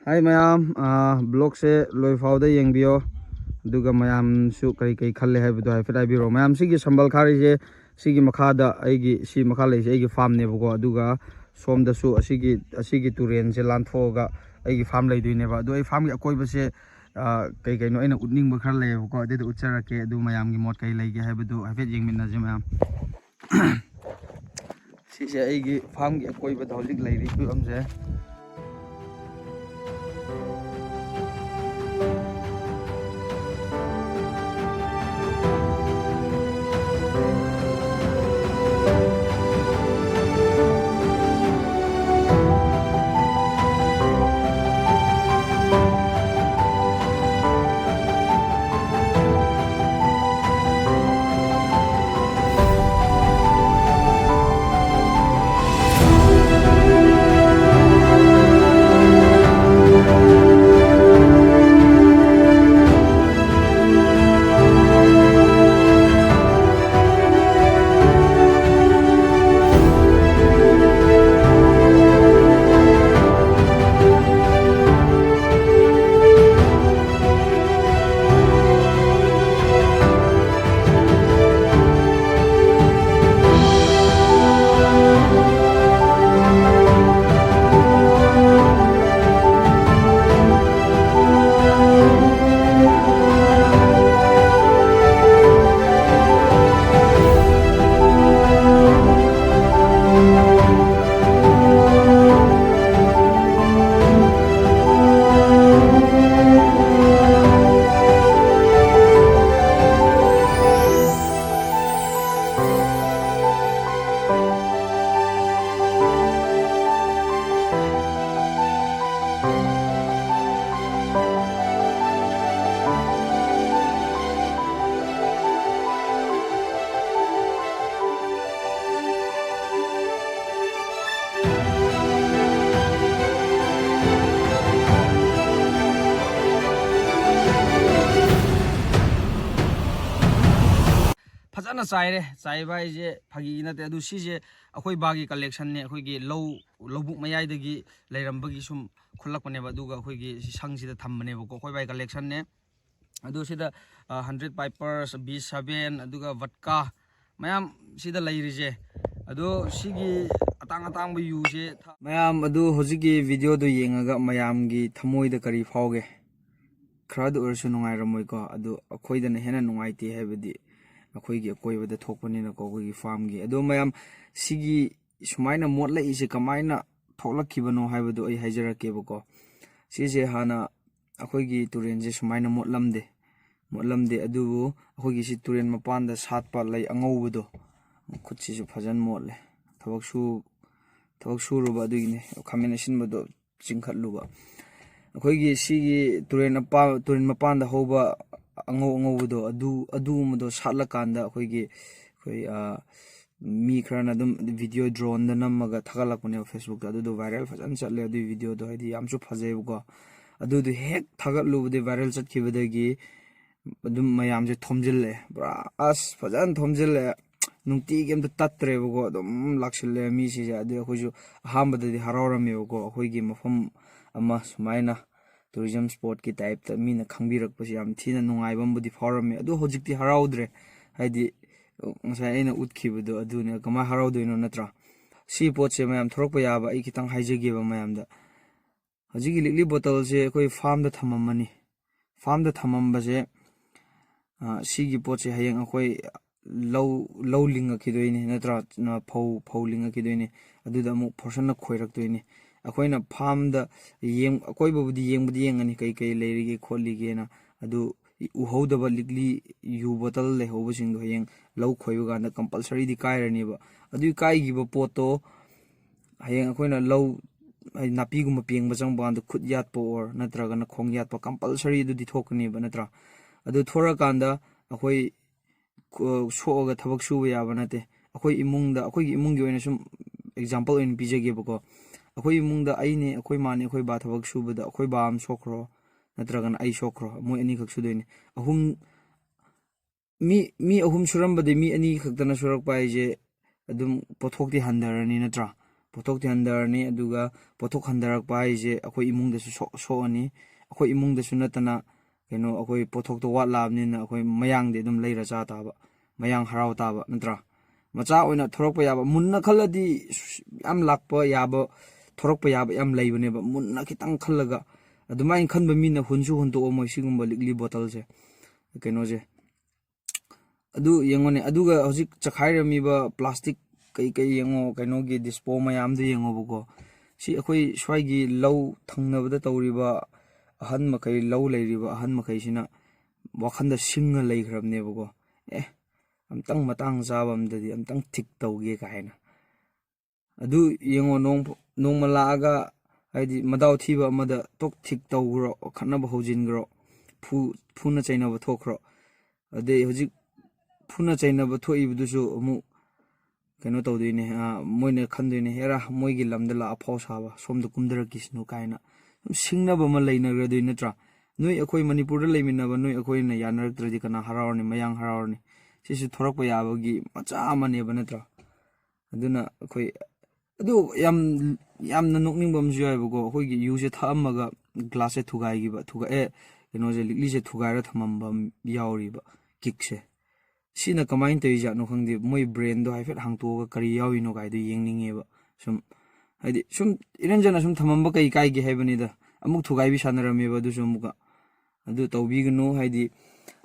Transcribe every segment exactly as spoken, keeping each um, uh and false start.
ꯍꯥꯏ ꯃꯌꯥꯝ, ꯕ꯭ꯂꯣꯛꯁꯦ ꯂꯣꯏ ꯐꯥꯎꯗ ꯌꯦꯡꯕꯤꯌꯣ, ꯑꯗꯨꯒ ꯃꯌꯥꯝꯁꯨ ꯀꯔꯤ ꯀꯔꯤ ꯈꯜꯂꯦ ꯍꯥꯏꯕꯗꯣ ꯍꯥꯏꯐꯦꯠ ꯍꯥꯏꯕꯤꯔꯣ꯫ ꯃꯌꯥꯝ, ꯁꯤꯒꯤ ꯁꯝꯕꯜ ꯈꯥꯔꯤꯁꯦ, ꯁꯤꯒꯤ ꯃꯈꯥꯗ ꯑꯩꯒꯤ, ꯁꯤ ꯃꯈꯥ ꯂꯩꯁꯦ ꯑꯩꯒꯤ ꯐꯥꯝꯅꯦꯕꯀꯣ꯫ ꯑꯗꯨꯒ ꯁꯣꯝꯗꯁꯨ ꯑꯁꯤꯒꯤ, ꯑꯁꯤꯒꯤ ꯇꯨꯔꯦꯟꯁꯦ ꯂꯥꯟꯊꯣꯛꯑꯒ ꯑꯩꯒꯤ ꯐꯥꯝ ꯂꯩꯗꯣꯏꯅꯦꯕ꯫ ꯑꯗꯣ ꯑꯩ ꯐꯥꯝꯒꯤ ꯑꯀꯣꯏꯕꯁꯦ, ꯑ, ꯀꯩ ꯀꯩꯅꯣ ꯑꯩꯅ ꯎꯠꯅꯤꯡꯕ ꯈꯔ ꯂꯩꯌꯦꯕꯀꯣ, ꯑꯗꯨꯗꯣ ꯎꯠꯆꯔꯛꯀꯦ꯫ ꯑꯗꯨ ꯃꯌꯥꯝꯒꯤ ꯃꯣꯠ ꯀꯩ ꯂꯩꯒꯦ ꯍꯥꯏꯕꯗꯨ ꯍꯥꯏꯐꯦꯠ ꯌꯦꯡꯃꯤꯟꯅꯁꯦ ꯃꯌꯥꯝ꯫ ꯁꯤꯁꯦ ꯑꯩꯒꯤ ꯐꯥꯝꯒꯤ ꯑꯀꯣꯏꯕꯗ ꯍꯧꯖꯤꯛ ꯂꯩꯔꯤ ꯐꯤꯕꯝꯁꯦ꯫ ꯆꯥꯏꯔꯦ꯫ ꯆꯥꯏꯕ ꯍꯥꯏꯁꯦ ꯐꯥꯒꯤ ꯅꯠꯇꯦ꯫ ꯑꯗꯨ ꯁꯤꯁꯦ ꯑꯩꯈꯣꯏ ꯕꯥꯒꯤ ꯀꯂꯦꯛꯁꯟꯅꯦ꯫ ꯑꯩꯈꯣꯏꯒꯤ ꯂꯧ, ꯂꯧꯕꯨꯛ ꯃꯌꯥꯏꯗꯒꯤ ꯂꯩꯔꯝꯕꯒꯤ ꯁꯨꯝ ꯈꯨꯜꯂꯛꯄꯅꯦꯕ꯫ ꯑꯗꯨꯒ ꯑꯩꯈꯣꯏꯒꯤ ꯁꯤ ꯁꯪꯁꯤꯗ ꯊꯝꯕꯅꯦꯕꯀꯣ꯫ ꯑꯩꯈꯣꯏ ꯕꯥꯒꯤ ꯀꯂꯦꯛꯁꯟꯅꯦ꯫ ꯑꯗꯨ ꯁꯤꯗ ꯍꯟꯗ꯭ꯔꯦꯠ ꯄꯥꯏꯄꯔꯁ, ꯕꯤ ꯁꯚꯦꯟ, ꯑꯗꯨꯒ ꯚꯠꯀꯥ ꯃꯌꯥꯝ ꯁꯤꯗ ꯂꯩꯔꯤꯁꯦ꯫ ꯑꯗꯣ ꯁꯤꯒꯤ ꯑꯇꯥꯡ ꯑꯇꯥꯡꯕ ꯌꯨꯁꯦ ꯊ- ꯃꯌꯥꯝ ꯑꯗꯨ ꯍꯧꯖꯤꯛꯀꯤ ꯚꯤꯗꯤꯑꯣꯗꯨ ꯌꯦꯡꯉꯒ ꯃꯌꯥꯝꯒꯤ ꯊꯃꯣꯏꯗ ꯀꯔꯤ ꯐꯥꯎꯒꯦ? ꯈꯔꯗ ꯑꯣꯏꯔꯁꯨ ꯅꯨꯡꯉꯥꯏꯔꯝꯃꯣꯏꯀꯣ꯫ ꯑꯗꯨ ꯑꯩꯈꯣꯏꯗꯅ ꯍꯦꯟꯅ ꯅꯨꯡꯉꯥꯏꯇꯦ, ꯍꯥꯏꯕꯗꯤ ꯑꯩꯈꯣꯏꯒꯤ ꯑꯀꯣꯏꯕꯗ ꯊꯣꯛꯄꯅꯤꯅꯀꯣ, ꯑꯩꯈꯣꯏꯒꯤ ꯐꯥꯔꯝꯒꯤ꯫ ꯑꯗꯣ ꯃꯌꯥꯝ, ꯁꯤꯒꯤ ꯁꯨꯃꯥꯏꯅ ꯃꯣꯠꯂꯛꯏꯁꯦ ꯀꯃꯥꯏꯅ ꯊꯣꯛꯂꯛꯈꯤꯕꯅꯣ ꯍꯥꯏꯕꯗꯨ ꯑꯩ ꯍꯥꯏꯖꯔꯛꯀꯦꯕꯀꯣ꯫ ꯁꯤꯁꯦ ꯍꯥꯟꯅ ꯑꯩꯈꯣꯏꯒꯤ ꯇꯨꯔꯦꯟꯁꯦ ꯁꯨꯃꯥꯏꯅ ꯃꯣꯠꯂꯝꯗꯦ꯫ ꯃꯣꯠꯂꯝꯗꯦ꯫ ꯑꯗꯨꯕꯨ ꯑꯩꯈꯣꯏꯒꯤ ꯁꯤ ꯇꯨꯔꯦꯟ ꯃꯄꯥꯟꯗ ꯁꯥꯠꯄ ꯂꯩ ꯑꯉꯧꯕꯗꯣ, ꯈꯨꯠꯁꯤꯁꯨ ꯐꯖꯅ ꯃꯣꯠꯂꯦ꯫ ꯊꯕꯛ ꯁꯨ-, ꯊꯕꯛ ꯁꯨꯔꯨꯕ ꯑꯗꯨꯒꯤꯅꯦ, ꯈꯥꯃꯦꯟ ꯑꯁꯤꯟꯕꯗꯣ ꯆꯤꯡꯈꯠꯂꯨꯕ꯫ ꯑꯩꯈꯣꯏꯒꯤ ꯁꯤꯒꯤ ꯇꯨꯔꯦꯟ ꯑꯄꯥ-, ꯇꯨꯔꯦꯟ ꯃꯄꯥꯟꯗ ꯍꯧꯕ ꯑꯉꯧ ꯑꯉꯧꯕꯗꯣ, ꯑꯗꯨ, ꯑꯗꯨꯒꯨꯝꯕꯗꯣ ꯁꯥꯠꯂꯀꯥꯟꯗ ꯑꯩꯈꯣꯏꯒꯤ, ꯑꯩꯈꯣꯏ, ꯑ, ꯃꯤ ꯈꯔꯅ ꯑꯗꯨꯝ ꯚꯤꯗꯤꯑꯣ ꯗ꯭ꯔꯣꯟꯗ ꯅꯝꯃꯒ ꯊꯥꯒꯠꯂꯛꯄꯅꯦꯕ ꯐꯦꯁꯕꯨꯛꯇ꯫ ꯑꯗꯨꯗꯣ ꯚꯥꯏꯔꯦꯜ ꯐꯖꯅ ꯆꯠꯂꯦ ꯑꯗꯨꯒꯤ ꯚꯤꯗꯤꯑꯣꯗꯣ, ꯍꯥꯏꯗꯤ ꯌꯥꯝꯁꯨ ꯐꯖꯩꯕꯀꯣ꯫ ꯑꯗꯨꯗꯣ ꯍꯦꯛ ꯊꯥꯒꯠꯂꯨꯕꯗꯒꯤ, ꯚꯥꯏꯔꯦꯜ ꯆꯠꯈꯤꯕꯗꯒꯤ ꯑꯗꯨꯝ ꯃꯌꯥꯝꯁꯦ ꯊꯣꯝꯖꯤꯜꯂꯛꯑꯦ, ꯄꯨꯔꯥ ꯑꯁ ꯐꯖꯅ ꯊꯣꯝꯖꯤꯜꯂꯛꯑꯦ꯫ ꯅꯨꯡꯇꯤꯒꯤ ꯑꯝꯇ ꯇꯠꯇ꯭ꯔꯦꯕꯀꯣ, ꯑꯗꯨꯝ ꯂꯥꯛꯁꯤꯜꯂꯦ ꯃꯤꯁꯤꯡꯁꯦ꯫ ꯑꯗꯨ ꯑꯩꯈꯣꯏꯁꯨ ꯑꯍꯥꯟꯕꯗꯗꯤ ꯍꯔꯥꯎꯔꯝꯃꯦꯕꯀꯣ, ꯑꯩꯈꯣꯏꯒꯤ ꯃꯐꯝ ꯑꯃ ꯁꯨꯃꯥꯏꯅ ꯇꯨꯔꯤꯖꯝ ꯁ꯭ꯄꯣꯠꯀꯤ ꯇꯥꯏꯞꯇ ꯃꯤꯅ ꯈꯪꯕꯤꯔꯛꯄꯁꯦ ꯌꯥꯝ ꯊꯤꯅ ꯅꯨꯡꯉꯥꯏꯕ ꯑꯃꯕꯨꯗꯤ ꯐꯥꯎꯔꯝꯃꯦ꯫ ꯑꯗꯨ ꯍꯧꯖꯤꯛꯇꯤ ꯍꯔꯥꯎꯗ꯭ꯔꯦ, ꯍꯥꯏꯗꯤ ꯉꯁꯥꯏ ꯑꯩꯅ ꯎꯠꯈꯤꯕꯗꯣ ꯑꯗꯨꯅꯦ꯫ ꯀꯃꯥꯏꯅ ꯍꯔꯥꯎꯗꯣꯏꯅꯣ, ꯅꯠꯇ꯭ꯔꯥ? ꯁꯤ ꯄꯣꯠꯁꯦ ꯃꯌꯥꯝ ꯊꯣꯔꯛꯄ ꯌꯥꯕ ꯑꯩ ꯈꯤꯇꯪ ꯍꯥꯏꯖꯒꯦꯕ ꯃꯌꯥꯝꯗ꯫ ꯍꯧꯖꯤꯛꯀꯤ ꯂꯤꯛꯂꯤ ꯕꯣꯇꯜꯁꯦ ꯑꯩꯈꯣꯏ ꯐꯥꯔꯝꯗ ꯊꯝꯃꯝꯃꯅꯤ꯫ ꯐꯥꯔꯝꯗ ꯊꯝꯃꯝꯕꯁꯦ, ꯑ, ꯁꯤꯒꯤ ꯄꯣꯠꯁꯦ ꯍꯌꯦꯡ ꯑꯩꯈꯣꯏ ꯂꯧ, ꯂꯧ ꯂꯤꯡꯉꯛꯈꯤꯗꯣꯏꯅꯤ, ꯅꯠꯇ꯭ꯔꯥ? ꯅ-, ꯐꯧ, ꯐꯧ ꯂꯤꯡꯉꯛꯈꯤꯗꯣꯏꯅꯤ꯫ ꯑꯗꯨꯗ ꯑꯃꯨꯛ ꯐꯣꯔꯁꯟꯅ ꯈꯣꯏꯔꯛꯇꯣꯏꯅꯤ꯫ ꯑꯩꯈꯣꯏꯅ ꯐꯥꯔꯝꯗ ꯌꯦꯡ-, ꯑꯀꯣꯏꯕꯕꯨꯗꯤ ꯌꯦꯡꯕꯨꯗꯤ ꯌꯦꯡꯉꯅꯤ, ꯀꯩ ꯀꯩ ꯂꯩꯔꯤꯒꯦ ꯈꯣꯠꯂꯤꯒꯦꯅ꯫ ꯑꯗꯨ ꯎꯍꯧꯗꯕ ꯂꯤꯛꯂꯤ ꯌꯨ ꯕꯣꯇꯜ ꯂꯩꯍꯧꯕꯁꯤꯡꯗꯣ ꯍꯌꯦꯡ ꯂꯧ ꯈꯣꯏꯕ ꯀꯥꯟꯗ ꯀꯝꯄꯜꯁꯔꯤꯗꯤ ꯀꯥꯏꯔꯅꯦꯕ꯫ ꯑꯗꯨꯒꯤ ꯀꯥꯏꯈꯤꯕ ꯄꯣꯠꯇꯣ ꯍꯌꯦꯡ ꯑꯩꯈꯣꯏꯅ ꯂꯧ, ꯍꯥꯏꯗꯤ ꯅꯥꯄꯤꯒꯨꯝꯕ ꯄꯦꯡꯕ ꯆꯪꯕ ꯀꯥꯟꯗ ꯈꯨꯠ ꯌꯥꯠꯄ ꯑꯣꯔ ꯅꯠꯇ꯭ꯔꯒꯅ ꯈꯣꯡ ꯌꯥꯠꯄ ꯀꯝꯄꯜꯁꯔꯤ ꯑꯗꯨꯗꯤ ꯊꯣꯛꯀꯅꯦꯕ, ꯅꯠꯇ꯭ꯔꯥ? ꯑꯗꯨ ꯊꯣꯔꯛꯑꯀꯥꯟꯗ ꯑꯩꯈꯣꯏ ꯀꯣ-, ꯁꯣꯛꯑꯒ ꯊꯕꯛ ꯁꯨꯕ ꯌꯥꯕ ꯅꯠꯇꯦ꯫ ꯑꯩꯈꯣꯏ ꯏꯃꯨꯡꯗ, ꯑꯩꯈꯣꯏꯒꯤ ꯏꯃꯨꯡꯒꯤ ꯑꯣꯏꯅ ꯁꯨꯝ ꯑꯦꯛꯖꯥꯝꯄꯜ ꯑꯣꯏꯅ ꯄꯤꯖꯒꯦꯕꯀꯣ꯫ ꯑꯩꯈꯣꯏ ꯏꯃꯨꯡꯗ ꯑꯩꯅꯦ, ꯑꯩꯈꯣꯏ ꯃꯥꯅꯦ, ꯑꯩꯈꯣꯏ ꯕꯥ ꯊꯕꯛ ꯁꯨꯕꯗ ꯑꯩꯈꯣꯏ ꯕꯥ ꯑꯃ ꯁꯣꯛꯈ꯭ꯔꯣ, ꯅꯠꯇ꯭ꯔꯒꯅ ꯑꯩ ꯁꯣꯛꯈ꯭ꯔꯣ, ꯃꯣꯏ ꯑꯅꯤꯈꯛ ꯁꯨꯗꯣꯏꯅꯦ꯫ ꯑꯍꯨꯝ, ꯃꯤ ꯃꯤ ꯑꯍꯨꯝ ꯁꯨꯔꯝꯕꯗꯤ ꯃꯤ ꯑꯅꯤ ꯈꯛꯇꯅ ꯁꯨꯔꯛꯄ ꯍꯥꯏꯁꯦ, ꯑꯗꯨꯝ ꯄꯣꯠꯊꯣꯛꯇꯤ ꯍꯟꯊꯔꯅꯤ, ꯅꯠꯇ꯭ꯔꯥ? ꯄꯣꯠꯊꯣꯛꯇꯤ ꯍꯟꯊꯔꯅꯤ, ꯑꯗꯨꯒ ꯄꯣꯠꯊꯣꯛ ꯍꯟꯊꯔꯛꯄ ꯍꯥꯏꯁꯦ ꯑꯩꯈꯣꯏ ꯏꯃꯨꯡꯗꯁꯨ ꯁꯣꯛ ꯁꯣꯛꯑꯅꯤ꯫ ꯑꯩꯈꯣꯏ ꯏꯃꯨꯡꯗꯁꯨ ꯅꯠꯇꯅ, ꯀꯩꯅꯣ, ꯑꯩꯈꯣꯏ ꯄꯣꯠꯊꯣꯛꯇꯣ ꯋꯥꯠꯂꯛꯑꯕꯅꯤꯅ ꯑꯩꯈꯣꯏ ꯃꯌꯥꯡꯗꯤ ꯑꯗꯨꯝ ꯂꯩꯔ ꯆꯥ ꯇꯥꯕ, ꯃꯌꯥꯡ ꯍꯔꯥꯎ ꯇꯥꯕ, ꯅꯠꯇ꯭ꯔꯥ? ꯃꯆꯥ ꯑꯣꯏꯅ ꯊꯣꯔꯛꯄ ꯌꯥꯕ, ꯃꯨꯟꯅ ꯈꯜꯂꯗꯤ ꯌꯥꯝ ꯂꯥꯛꯄ ꯌꯥꯕ, ꯊꯣꯔꯛꯄ ꯌꯥꯕ ꯌꯥꯝ ꯂꯩꯕꯅꯦꯕ꯫ ꯃꯨꯟꯅ ꯈꯤꯇꯪ ꯈꯜꯂꯒ, ꯑꯗꯨꯃꯥꯏꯅ ꯈꯟꯕ ꯃꯤꯅ ꯍꯨꯟꯁꯨ ꯍꯨꯟꯇꯣꯛꯑꯝꯃꯣꯏ ꯁꯤꯒꯨꯝꯕ ꯂꯤꯛꯂꯤ ꯕꯣꯇꯜꯁꯦ, ꯀꯩꯅꯣꯁꯦ꯫ ꯑꯗꯨ ꯌꯦꯡꯉꯣꯅꯦ, ꯑꯗꯨꯒ ꯍꯧꯖꯤꯛ ꯆꯈꯥꯏꯔꯝꯃꯤꯕ ꯄ꯭ꯂꯥꯁꯇꯤꯛ ꯀꯩꯀꯩ ꯌꯦꯡꯉꯣ, ꯀꯩꯅꯣꯒꯤ ꯗꯤꯁꯄꯣ ꯃꯌꯥꯝꯗꯨ ꯌꯦꯡꯉꯣꯕꯀꯣ꯫ ꯁꯤ ꯑꯩꯈꯣꯏ ꯁ꯭ꯋꯥꯏꯒꯤ ꯂꯧ ꯊꯪꯅꯕꯗ ꯇꯧꯔꯤꯕ ꯑꯍꯟ ꯃꯈꯩ, ꯂꯧ ꯂꯩꯔꯤꯕ ꯑꯍꯟ ꯃꯈꯩꯁꯤꯅ ꯋꯥꯈꯟꯗ ꯁꯤꯡꯉ ꯂꯩꯈ꯭ꯔꯕꯅꯦꯕꯀꯣ꯫ "ꯑꯦ, ꯑꯝꯇꯪ ꯃꯇꯥꯡ ꯆꯥꯕ ꯑꯝꯗꯗꯤ ꯑꯝꯇꯪ ꯊꯤꯛ ꯇꯧꯒꯦ" ꯀꯥꯏꯅ꯫ ꯑꯗꯨ ꯌꯦꯡꯉꯣ, ꯅꯣꯡ-, ꯅꯣꯡꯃ ꯂꯥꯛꯑꯒ, ꯍꯥꯏꯗꯤ, ꯃꯗꯥꯎ ꯊꯤꯕ ꯑꯃꯗ ꯇꯣꯛ ꯊꯤꯛ ꯇꯧꯈ꯭ꯔꯣ, ꯈꯠꯅꯕ ꯍꯧꯖꯤꯟꯈ꯭ꯔꯣ, ꯐꯨ-, ꯐꯨꯅ ꯆꯩꯅꯕ ꯊꯣꯛꯈ꯭ꯔꯣ꯫ ꯑꯗꯩ ꯍꯧꯖꯤꯛ ꯐꯨꯅ ꯆꯩꯅꯕ ꯊꯣꯛꯏꯕꯗꯨꯁꯨ ꯑꯃꯨꯛ ꯀꯩꯅꯣ ꯇꯧꯗꯣꯏꯅꯦ, ꯑ, ꯃꯣꯏꯅ ꯈꯟꯗꯣꯏꯅꯦ, "ꯍꯦꯔꯥ, ꯃꯣꯏꯒꯤ ꯂꯝꯗ ꯂꯥꯛꯑ ꯐꯥꯎ ꯁꯥꯕ, ꯁꯣꯝꯗ ꯀꯨꯝꯊꯔꯛꯈꯤꯁꯅꯨ" ꯀꯥꯏꯅ꯫ ꯁꯨꯝ ꯁꯤꯡꯅꯕ ꯑꯃ ꯂꯩꯅꯈ꯭ꯔꯗꯣꯏ ꯅꯠꯇ꯭ꯔꯥ? ꯅꯣꯏ ꯑꯩꯈꯣꯏ ꯃꯅꯤꯄꯨꯔꯗ ꯂꯩꯃꯤꯟꯅꯕ ꯅꯣꯏ ꯑꯩꯈꯣꯏꯅ ꯌꯥꯅꯔꯛꯇ꯭ꯔꯗꯤ ꯀꯅꯥ ꯍꯔꯥꯎꯔꯅꯤ? ꯃꯌꯥꯡ ꯍꯔꯥꯎꯔꯅꯤ꯫ ꯁꯤꯁꯨ ꯊꯣꯔꯛꯄ ꯌꯥꯕꯒꯤ ꯃꯆꯥ ꯑꯃꯅꯦꯕ, ꯅꯠꯇ꯭ꯔꯥ? ꯑꯗꯨꯅ ꯑꯩꯈꯣꯏ, ꯑꯗꯨ ꯌꯥꯝ, ꯌꯥꯝꯅ ꯅꯣꯛꯅꯤꯡꯕ ꯑꯃꯁꯨ ꯌꯥꯎꯋꯦꯕꯀꯣ꯫ ꯑꯩꯈꯣꯏꯒꯤ ꯌꯨꯁꯦ ꯊꯛꯑꯝꯃꯒ ꯒ꯭ꯂꯥꯁꯁꯦ ꯊꯨꯒꯥꯏꯈꯤꯕ, ꯊꯨꯒꯥꯏ-, ꯑꯦ, ꯀꯩꯅꯣꯁꯦ, ꯂꯤꯛꯂꯤꯁꯦ ꯊꯨꯒꯥꯏꯔ ꯊꯝꯃꯝꯕ ꯑꯃ ꯌꯥꯎꯔꯤꯕ, ꯀꯤꯛꯁꯦ꯫ ꯁꯤꯅ ꯀꯃꯥꯏꯅ ꯇꯧꯔꯤꯖꯥꯠꯅꯣ ꯈꯪꯗꯦ꯫ ꯃꯣꯏ ꯕ꯭ꯔꯦꯟꯗꯣ ꯍꯥꯏꯐꯦꯠ ꯍꯥꯡꯇꯣꯛꯑꯒ ꯀꯔꯤ ꯌꯥꯎꯔꯤꯅꯣ ꯀꯥꯏꯗꯣ ꯌꯦꯡꯅꯤꯡꯉꯦꯕ꯫ ꯁꯨꯝ, ꯍꯥꯏꯗꯤ, ꯁꯨꯝ ꯏꯔꯟꯖꯟ ꯑꯁꯨꯝ ꯊꯝꯃꯝꯕ ꯀꯩ ꯀꯥꯏꯒꯦ ꯍꯥꯏꯕꯅꯤꯗ꯫ ꯑꯃꯨꯛ ꯊꯨꯒꯥꯏꯕꯤ ꯁꯥꯟꯅꯔꯝꯃꯦꯕ ꯑꯗꯨꯁꯨ ꯑꯃꯨꯛꯀ꯫ ꯑꯗꯨ ꯇꯧꯕꯤꯒꯅꯨ, ꯍꯥꯏꯗꯤ,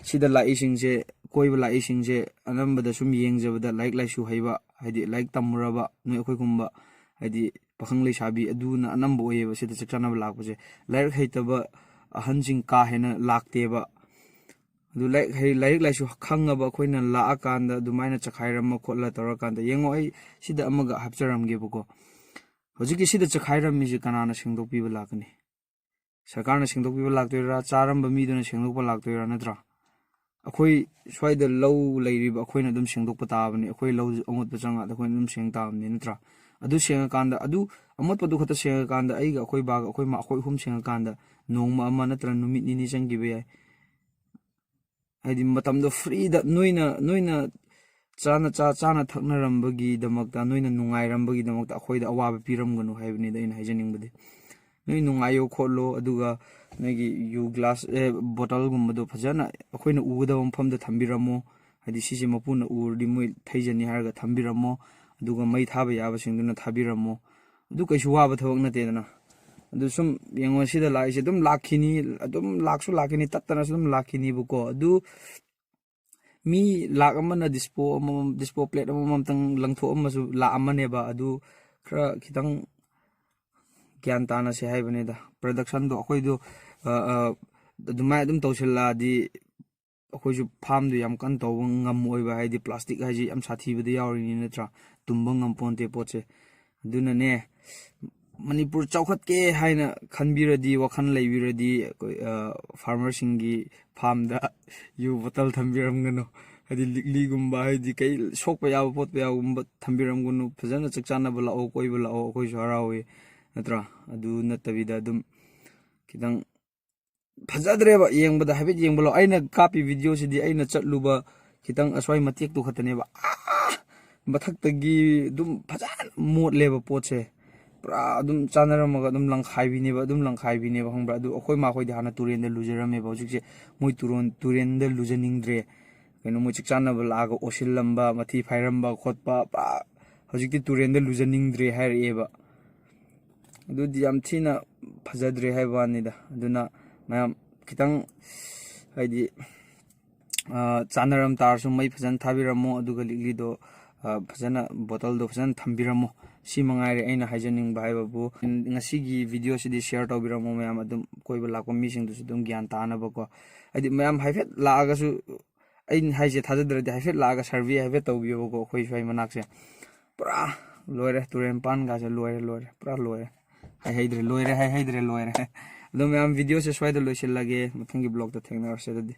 ꯁꯤꯗ ꯂꯥꯛꯏꯁꯤꯡꯁꯦ, ꯀꯣꯏꯕ ꯂꯥꯛꯏꯁꯤꯡꯁꯦ, ꯑꯅꯝꯕꯗ ꯁꯨꯝ ꯌꯦꯡꯖꯕꯗ ꯂꯥꯏꯔꯤꯛ ꯂꯥꯏꯁꯨ ꯍꯩꯕ, ꯍꯥꯏꯗꯤ, ꯂꯥꯏꯔꯤꯛ ꯇꯝꯃꯨꯔꯕ ꯅꯣꯏ ꯑꯩꯈꯣꯏꯒꯨꯝꯕ, ꯍꯥꯏꯗꯤ, ꯄꯥꯈꯪ ꯂꯩꯁꯥꯕꯤ ꯑꯗꯨꯅ ꯑꯅꯝꯕ ꯑꯣꯏꯌꯦꯕ ꯁꯤꯗ ꯆꯥꯛ ꯆꯥꯅꯕ ꯂꯥꯛꯄꯁꯦ꯫ ꯂꯥꯏꯔꯤꯛ ꯍꯩꯇꯕ ꯑꯍꯟꯁꯤꯡ ꯀꯥ ꯍꯦꯟꯅ ꯂꯥꯛꯇꯦꯕ꯫ ꯑꯗꯨ ꯂꯥꯏꯔꯤꯛ ꯍꯩ-, ꯂꯥꯏꯔꯤꯛ ꯂꯥꯏꯁꯨ ꯈꯪꯉꯕ ꯑꯩꯈꯣꯏꯅ ꯂꯥꯛꯑꯀꯥꯟꯗ ꯑꯗꯨꯃꯥꯏꯅ ꯆꯈꯥꯏꯔꯝꯃ ꯈꯣꯠꯂ ꯇꯧꯔꯀꯥꯟꯗ, ꯌꯦꯡꯉꯣ, ꯑꯩ ꯁꯤꯗ ꯑꯃꯒ ꯍꯥꯞꯆꯔꯝꯒꯦꯕꯀꯣ꯫ ꯍꯧꯖꯤꯛꯀꯤ ꯁꯤꯗ ꯆꯈꯥꯏꯔꯝꯃꯤꯁꯦ ꯀꯅꯥꯅ ꯁꯦꯡꯗꯣꯛꯄꯤꯕ ꯂꯥꯛꯀꯅꯤ? ꯁꯔꯀꯥꯔꯅ ꯁꯦꯡꯗꯣꯛꯄꯤꯕ ꯂꯥꯛꯇꯣꯏꯔꯥ? ꯆꯥꯔꯝꯕ ꯃꯤꯗꯨꯅ ꯁꯦꯡꯗꯣꯛꯄ ꯂꯥꯛꯇꯣꯏꯔꯥ? ꯅꯠꯇ꯭ꯔꯥ? ꯑꯩꯈꯣꯏ ꯁ꯭ꯋꯥꯏꯗ ꯂꯧ ꯂꯩꯔꯤꯕ ꯑꯩꯈꯣꯏꯅ ꯑꯗꯨꯝ ꯁꯦꯡꯗꯣꯛꯄ ꯇꯥꯕꯅꯤ꯫ ꯑꯩꯈꯣꯏ ꯂꯧ ꯑꯃꯣꯠꯄ ꯆꯪꯉꯛꯑꯗꯤ ꯑꯩꯈꯣꯏꯅ ꯑꯗꯨꯝ ꯁꯦꯡ ꯇꯥꯕꯅꯤ, ꯅꯠꯇ꯭ꯔꯥ? ꯑꯗꯨ ꯁꯦꯡꯉꯀꯥꯟꯗ, ꯑꯗꯨ ꯑꯃꯣꯠꯄꯗꯨ ꯈꯛꯇ ꯁꯦꯡꯉꯀꯥꯟꯗ, ꯑꯩꯒ ꯑꯩꯈꯣꯏ ꯕꯥꯒ ꯑꯩꯈꯣꯏ ꯃꯥ, ꯑꯩꯈꯣꯏ ꯑꯍꯨꯝ ꯁꯦꯡꯉꯀꯥꯟꯗ, ꯅꯣꯡꯃ ꯑꯃ ꯅꯠꯇ꯭ꯔ ꯅꯨꯃꯤꯠ ꯅꯤꯅꯤ ꯆꯪꯈꯤꯕ ꯌꯥꯏ꯫ ꯍꯥꯏꯗꯤ ꯃꯇꯝꯗꯣ ꯐ꯭ꯔꯤꯗ ꯅꯣꯏꯅ ꯅꯣꯏꯅ ꯆꯥꯅ ꯆꯥ ꯆꯥꯅ ꯊꯛꯅꯔꯝꯕꯒꯤꯗꯃꯛꯇ, ꯅꯣꯏꯅ ꯅꯨꯡꯉꯥꯏꯔꯝꯕꯒꯤꯗꯃꯛꯇ ꯑꯩꯈꯣꯏꯗ ꯑꯋꯥꯕ ꯄꯤꯔꯝꯒꯅꯨ ꯍꯥꯏꯕꯅꯤꯗ ꯑꯩꯅ ꯍꯥꯏꯖꯅꯤꯡꯕꯗꯤ꯫ ꯅꯣꯏ ꯅꯨꯡꯉꯥꯏꯌꯣ ꯈꯣꯠꯂꯣ, ꯑꯗꯨꯒ ꯅꯣꯏꯒꯤ ꯌꯨ ꯒ꯭ꯂꯥꯁ, ꯑꯦ, ꯕꯣꯇꯜꯒꯨꯝꯕꯗꯣ ꯐꯖꯅ ꯑꯩꯈꯣꯏꯅ ꯎꯒꯗꯕ ꯃꯐꯝꯗ ꯊꯝꯕꯤꯔꯝꯃꯣ꯫ ꯍꯥꯏꯗꯤ ꯁꯤꯁꯦ ꯃꯄꯨꯅ ꯎꯔꯗꯤ ꯃꯣꯏ ꯊꯩꯖꯅꯤ ꯍꯥꯏꯔꯒ ꯊꯝꯕꯤꯔꯝꯃꯣ꯫ ꯑꯗꯨꯒ ꯃꯩ ꯊꯥꯕ ꯌꯥꯕꯁꯤꯡꯗꯨꯅ ꯊꯥꯕꯤꯔꯝꯃꯣ꯫ ꯑꯗꯨ ꯀꯩꯁꯨ ꯋꯥꯕ ꯊꯕꯛ ꯅꯠꯇꯦꯗꯅ꯫ ꯑꯗꯨ ꯁꯨꯝ ꯌꯦꯡꯉꯣ, ꯁꯤꯗ ꯂꯥꯛꯏꯁꯦ ꯑꯗꯨꯝ ꯂꯥꯛꯈꯤꯅꯤ, ꯑꯗꯨꯝ ꯂꯥꯛꯁꯨ ꯂꯥꯛꯈꯤꯅꯤ, ꯇꯠꯇꯅꯁꯨ ꯑꯗꯨꯝ ꯂꯥꯛꯈꯤꯅꯤꯕꯀꯣ꯫ ꯑꯗꯨ ꯃꯤ ꯂꯥꯛ ꯑꯃꯅ ꯗꯤꯁꯄꯣ ꯑꯃꯃꯝ, ꯗꯤꯁꯄꯣ ꯄ꯭ꯂꯦꯠ ꯑꯃꯃꯝꯇꯪ ꯂꯪꯊꯣꯛꯑꯝꯃꯁꯨ ꯂꯥꯛ ꯑꯃꯅꯦꯕ꯫ ꯑꯗꯨ ꯈꯔ ꯈꯤꯇꯪ ꯒ꯭ꯌꯥꯟ ꯇꯥꯅꯁꯦ ꯍꯥꯏꯕꯅꯤꯗ꯫ ꯄ꯭ꯔꯗꯛꯁꯟꯗꯣ ꯑꯩꯈꯣꯏꯗꯣ, ꯑ, ꯑ, ꯑꯗꯨꯃꯥꯏꯅ ꯑꯗꯨꯝ ꯇꯧꯁꯤꯜꯂꯛꯑꯗꯤ ꯑꯩꯈꯣꯏꯁꯨ ꯐꯥꯝꯗꯣ ꯌꯥꯝ ꯀꯟꯅ ꯇꯧꯕ ꯉꯝꯃꯣꯏꯕ, ꯍꯥꯏꯗꯤ ꯄ꯭ꯂꯥꯁꯇꯤꯛ ꯍꯥꯏꯁꯤ ꯌꯥꯝ ꯁꯥꯊꯤꯕꯗ ꯌꯥꯎꯔꯤꯅꯤ ꯅꯠꯇ꯭ꯔꯥ, ꯇꯨꯝꯕ ꯉꯝꯄꯣꯟꯇꯦ ꯄꯣꯠꯁꯦ꯫ ꯑꯗꯨꯅꯅꯦ, ꯃꯅꯤꯄꯨꯔ ꯆꯥꯎꯈꯠꯀꯦ ꯍꯥꯏꯅ ꯈꯟꯕꯤꯔꯗꯤ, ꯋꯥꯈꯜ ꯂꯩꯕꯤꯔꯗꯤ, ꯑꯩꯈꯣꯏ, ꯑ, ꯐꯥꯔꯃꯔꯁꯤꯡꯒꯤ ꯐꯥꯝꯗ ꯌꯨ ꯕꯣꯇꯜ ꯊꯝꯕꯤꯔꯝꯒꯅꯨ, ꯍꯥꯏꯗꯤ ꯂꯤꯛꯂꯤꯒꯨꯝꯕ, ꯍꯥꯏꯗꯤ ꯀꯩ ꯁꯣꯛꯄ ꯌꯥꯕ ꯄꯣꯠꯄ ꯌꯥꯕꯒꯨꯝꯕ ꯊꯝꯕꯤꯔꯝꯒꯅꯨ꯫ ꯐꯖꯅ ꯆꯥꯛ ꯆꯥꯅꯕ ꯂꯥꯛꯑꯣ, ꯀꯣꯏꯕ ꯂꯥꯛꯑꯣ, ꯑꯩꯈꯣꯏꯁꯨ ꯍꯔꯥꯎꯋꯤ ꯅꯠꯇ꯭ꯔꯥ꯫ ꯑꯗꯨ ꯅꯠꯇꯕꯤꯗ ꯑꯗꯨꯝ ꯈꯤꯇꯪ ꯐꯖꯗ꯭ꯔꯦꯕ ꯌꯦꯡꯕꯗ꯫ ꯍꯥꯏꯐꯦꯠ ꯌꯦꯡꯕ ꯂꯥꯛꯑꯣ꯫ ꯑꯩꯅ ꯀꯥꯞꯄꯤ ꯚꯤꯗꯤꯑꯣꯁꯤꯗꯤ ꯑꯩꯅ ꯆꯠꯂꯨꯕ ꯈꯤꯇꯪ ꯑꯁ꯭ꯋꯥꯏ ꯃꯇꯦꯛꯇꯨ ꯈꯛꯇꯅꯦꯕ꯫ ꯑꯥ! ꯃꯊꯛꯇꯒꯤ ꯑꯗꯨꯝ ꯐꯖꯅ ꯃꯣꯠꯂꯦꯕ ꯄꯣꯠꯁꯦ꯫ ꯄꯨꯔꯥ ꯑꯗꯨꯝ ꯆꯥꯅꯔꯝꯃꯒ ꯑꯗꯨꯝ ꯂꯪꯈꯥꯏꯕꯤꯅꯦꯕ, ꯑꯗꯨꯝ ꯂꯪꯈꯥꯏꯕꯤꯅꯦꯕ, ꯈꯪꯕ꯭ꯔꯥ? ꯑꯗꯨ ꯑꯩꯈꯣꯏ ꯃꯥꯈꯣꯏꯗꯤ ꯍꯥꯟꯅ ꯇꯨꯔꯦꯟꯗ ꯂꯨꯖꯔꯝꯃꯦꯕ, ꯍꯧꯖꯤꯛꯁꯦ ꯃꯣꯏ ꯇꯨꯔꯣꯟ-, ꯇꯨꯔꯦꯟꯗ ꯂꯨꯖꯅꯤꯡꯗ꯭ꯔꯦ꯫ ꯀꯩꯅꯣ, ꯃꯣꯏ ꯆꯥꯛ ꯆꯥꯅꯕ ꯂꯥꯛꯑꯒ ꯑꯣꯁꯤꯜꯂꯝꯕ, ꯃꯊꯤ ꯐꯥꯏꯔꯝꯕ ꯈꯣꯠꯄ, ꯄꯨꯔꯥ ꯍꯧꯖꯤꯛꯇꯤ ꯇꯨꯔꯦꯟꯗ ꯂꯨꯖꯅꯤꯡꯗ꯭ꯔꯦ ꯍꯥꯏꯔꯛꯑꯦꯕ꯫ ꯑꯗꯨꯗꯤ ꯌꯥꯝ ꯊꯤꯅ ꯐꯖꯗ꯭ꯔꯦ ꯍꯥꯏꯕ ꯋꯥꯅꯤꯗ꯫ ꯑꯗꯨꯅ ꯃꯌꯥꯝ ꯈꯤꯇꯪ, ꯍꯥꯏꯗꯤ, ꯑ, ꯆꯥꯅꯔꯝ ꯇꯥꯔꯁꯨ ꯃꯩ ꯐꯖꯅ ꯊꯥꯕꯤꯔꯝꯃꯣ, ꯑꯗꯨꯒ ꯂꯤꯛꯂꯤꯗꯣ, ꯑ, ꯐꯖꯅ, ꯕꯣꯇꯜꯗꯣ ꯐꯖꯅ ꯊꯝꯕꯤꯔꯝꯃꯣ꯫ ꯁꯤ ꯃꯉꯥꯏꯔꯦ ꯑꯩꯅ ꯍꯥꯏꯖꯅꯤꯡꯕ ꯍꯥꯏꯕꯕꯨ꯫ ꯉꯁꯤꯒꯤ ꯚꯤꯗꯤꯑꯣꯁꯤꯗꯤ ꯁꯤꯌꯔ ꯇꯧꯕꯤꯔꯝꯃꯣ ꯃꯌꯥꯝ, ꯑꯗꯨꯝ ꯀꯣꯏꯕ ꯂꯥꯛꯄ ꯃꯤꯁꯤꯡꯗꯨꯁꯨ ꯑꯗꯨꯝ ꯒ꯭ꯌꯥꯟ ꯇꯥꯅꯕꯀꯣ꯫ ꯍꯥꯏꯗꯤ ꯃꯌꯥꯝ ꯍꯥꯏꯐꯦꯠ ꯂꯥꯛꯑꯒꯁꯨ, ꯑꯩꯅ ꯍꯥꯏꯁꯦ ꯊꯥꯖꯗ꯭ꯔꯗꯤ ꯍꯥꯏꯐꯦꯠ ꯂꯥꯛꯑꯒ ꯁꯔꯚꯦ ꯍꯥꯏꯐꯦꯠ ꯇꯧꯕꯤꯌꯣꯕꯀꯣ꯫ ꯑꯩꯈꯣꯏ ꯁ꯭ꯋꯥꯏ ꯃꯅꯥꯛꯁꯦ ꯄꯨꯔꯥ ꯂꯣꯏꯔꯦ, ꯇꯨꯔꯦꯟ ꯄꯥꯟꯒꯥꯁꯦ ꯂꯣꯏꯔꯦ, ꯂꯣꯏꯔꯦ, ꯄꯨꯔꯥ ꯂꯣꯏꯔꯦ꯫ ꯍꯥꯏꯍꯩꯗ꯭ꯔꯦ, ꯂꯣꯏꯔꯦ, ꯍꯥꯏꯍꯩꯗ꯭ꯔꯦ, ꯂꯣꯏꯔꯦ꯫ ꯑꯗꯣ ꯃꯌꯥꯝ, ꯚꯤꯗꯤꯑꯣꯁꯦ ꯁ꯭ꯋꯥꯏꯗ ꯂꯣꯏꯁꯤꯜꯂꯒꯦ, ꯃꯊꯪꯒꯤ ꯕ꯭ꯂꯣꯛꯇ ꯊꯦꯡꯅꯔꯁꯦ ꯑꯗꯨꯗꯤ꯫